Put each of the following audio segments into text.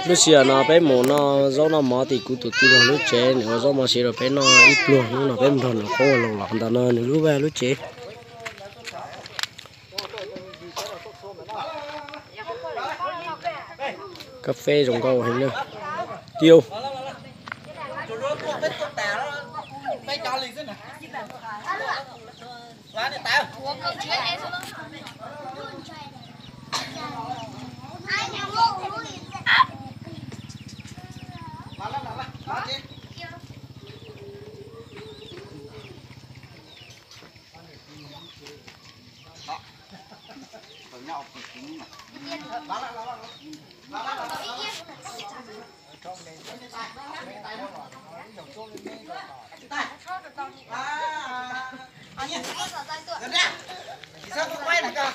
Lub sij hawm no peb mus noj zaub noj mov tim kuv tus tij laug lub tsev, nws ua zaub mov siav rau peb noj ib pluag. Hnub no peb mus nrog nws qoob ua loo los ntawm no nws lub vaj lub tsev. Kab feb zoo nkauj heev na. Tiu.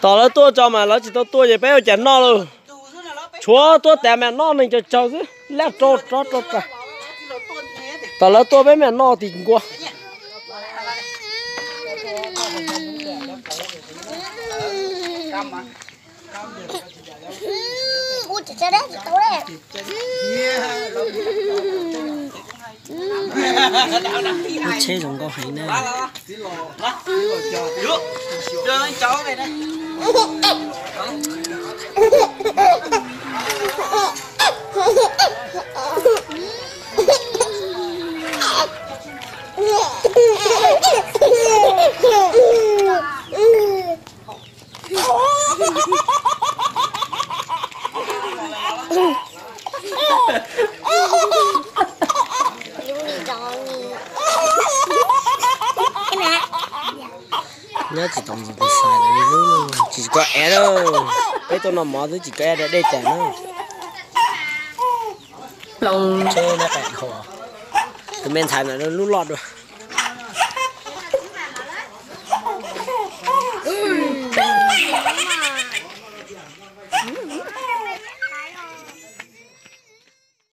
Tos lawv tuaj tso mas lawv tsis tau tuaj ces peb ua cas noj lauj. Tshuav tuaj tas mas noj neeg tsawg tsawg xwb, laj rau rov rau tas. Tos lawv tuaj peb mam noj tim nkuaj. Tsheb zoo nkauj heev na. Nyob tsis tau ntxim tus xais li lub, tsis koj ev lawm. Peb tuaj noj mov twb tsis koj ev dej tas na. Tus me ntxhais ntawm lub loj dua.